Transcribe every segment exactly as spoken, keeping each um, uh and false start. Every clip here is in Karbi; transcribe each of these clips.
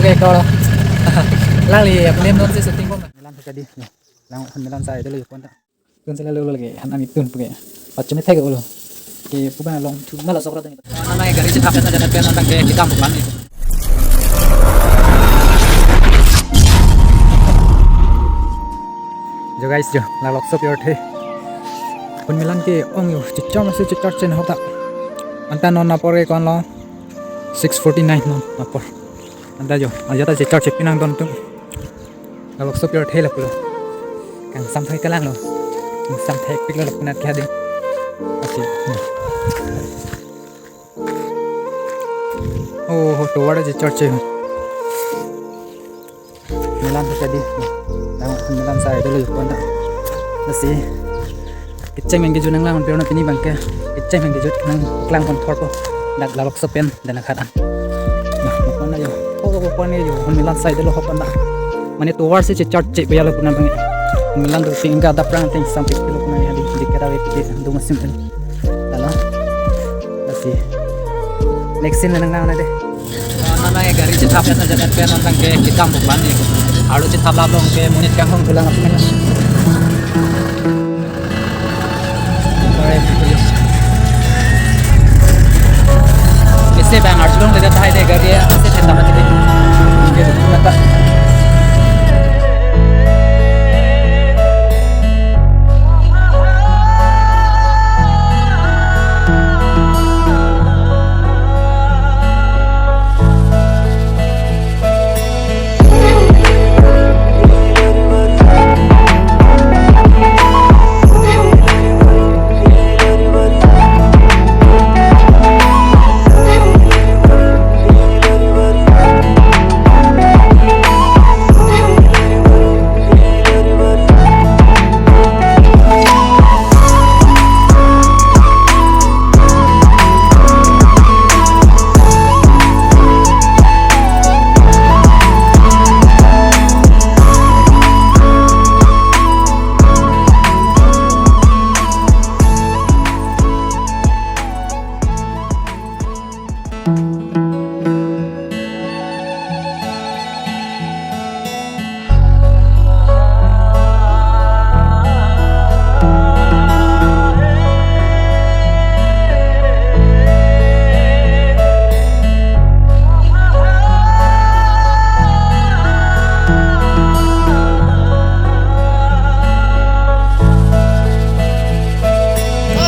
Ke ko. Lali film non si shooting bom. Melan ke di. Lang melan sai dolo yupon ta. Tun sila lo lagi han ami tun puke. Pachumi thek ulo. Ke puba long thu mala sokra tang. Nana gari chethap na jana pen nang ke kitam bukan ni. Jo guys jo, la Lokso pi arthe. Khun Milan ke ong yo, chichar masi chichar chen hok ta. Anta non apor ke ko-an lo six forty-nine non apor. Anta jo, ajat ta chichar chepi nangdun tum. La Lokso pi arthe lapulo. Kangsam thoi kalang lo. Kangsam thoi pik lo lapunat kya ding. Asi. Oh, ho tovar je church ho. Melan ke di. Lang melan sai dolo yupon ta. Asi. Kecheng yang kejut nanglang pon pini abang ke. Kecheng yang kejut nanglang pon thorpo. Dak la Lokso pen dan akhat an. Nah, pon na jo. Oh, pon na jo. Melan sai dolo ho pon na. Mane tovar si chichar che baya lapunat abang. Melan tu singga daprang ting sampai kilo pon na ya di di kera wet di dum asim pen. Halo. Lasi. Next scene nang nang na de. Nana gari chethap na jana pen nang ke kitam bukan ni. Aru chethap la long ke monit kang hong pulang apa ni. Isi bang arjulong de thai de gari isi chethap na de. Ke tu kata.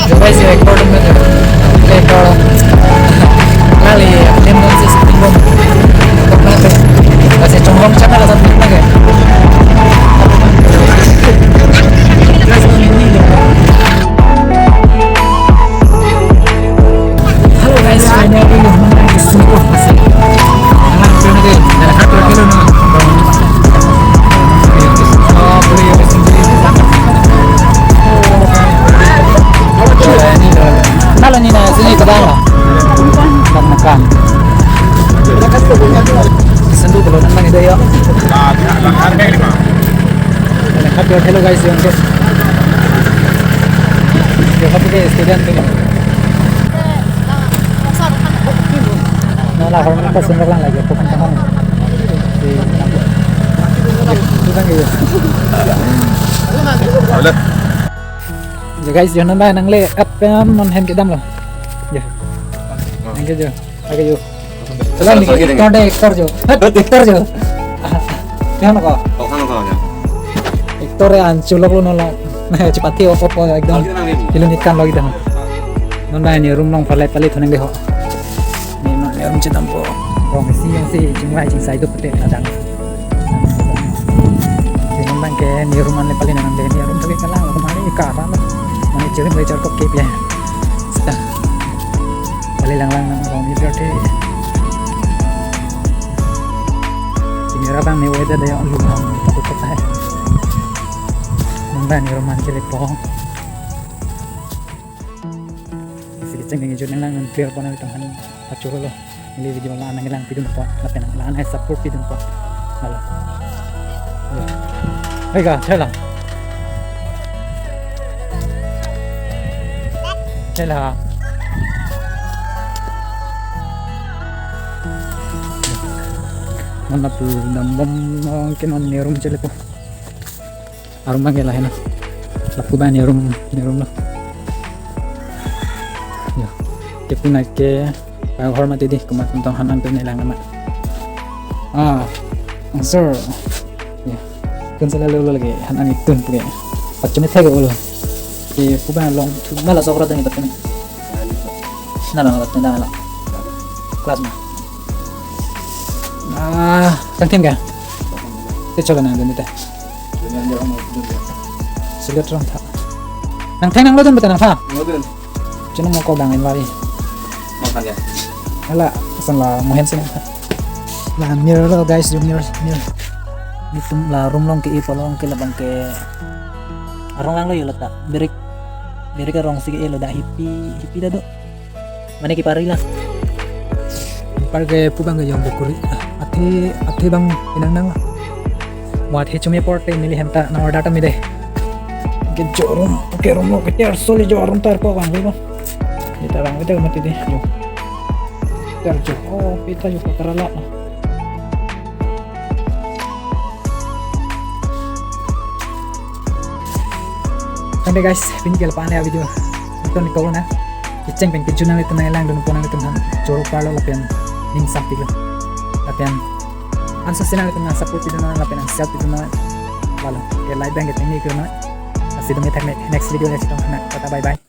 Jo guys, yo actor dun jo. Play actor. Lali film non si shooting bom. Kok na tu. Kasi chonglong channel asap na ke. Hello guys, finally, nalo ni na sini kedang lo. Kedang makan. Sendu dulu nang itu ya. Hello guys, yung ke. Yung kapu ke student ke. Nala hormon ka sundok lang lagi, bukan tangan. Si, itu kan gitu. Boleh. Jo guys, jo non ba nangle up pen non hem kedam lo. Jo. Thank you jo. Oke jo. Salam ni, actor de, actor jo. Actor jo. Kya na ko? Actor ya, anchulok lo nolo. Chepathe opo opo ekdom. Film ikan lagi dah. Non ba ni room long palai pali thonang de ho. Ni non ni room chedam po. Rong si yang si chingvai chingsai duk te adang. Ni non bang ke ni room an le pali nang de ni room thagi kalang room hari ka ba. Mane chirim le char kok ke pia. Sita. Pali lang lang nang rong ni pia te. Ini rabang ni weather de yang lu bang. Takut kota hai. Non ba ni room an ke le po. Isi kecheng kejut nang nang clear pon na tong han pachoro lo. Neli video la nang lang pidun pon, lapen la nang support pidun pon. Halo. Halo. Hei ka, chela. Chela. Non lapu dambom nong ke non ne room chelepo. Arum abang ke lahenlo. Lapu abang ne room, ne room lo. Yo. Ke puna ke pa hor mati di, komat tong han-an pen nelang amat. Ah, sir. Yo. Kun sala lo lo lagi han-an itun puke. Pachumi thek ulo. Ke pu abang long thu mala sok rot ni patumi. Na bang rot na la. Class ma. Ah, tang tim ka? Te chola nang dun te. Silet rong tha. Nang theng nang lo dun beta nang tha. Chinong mo ko bang en wari. Makan ya. Ala, ason la mohen sini. La mirror lo guys, yung mirror, mirror. Netum la room along ke-e pu along ke labang ke arong lang lo yo lata. Birik, birik arong si ke-e lo da hipi, hipi da do. Mane kepari lang. Par ke pu abang ke jong bukuri. Athe, athe abang inang nang. Mo athe chumi apor te neli hem ta nang order ta mide. Ke jo room, ke room lo ke tiar soli jo room tar po abang ke bang. Kita abang kita mati deh. Jo. Tiar jo. Oh, kita jo pakara la. Tangte guys, pini ke la-an ya video. Itum ni kau na. Kecheng pen kejun nanglitum nanglang dun po nanglitum han. Choro parlo lapen ning sampik lo. Lapen anso sina nanglitum nang support pidun lapen nang share pidun. Lalo. Ke like abang ke tingni ke na. Lasi dum thak next video le chitom na. Tata bye bye.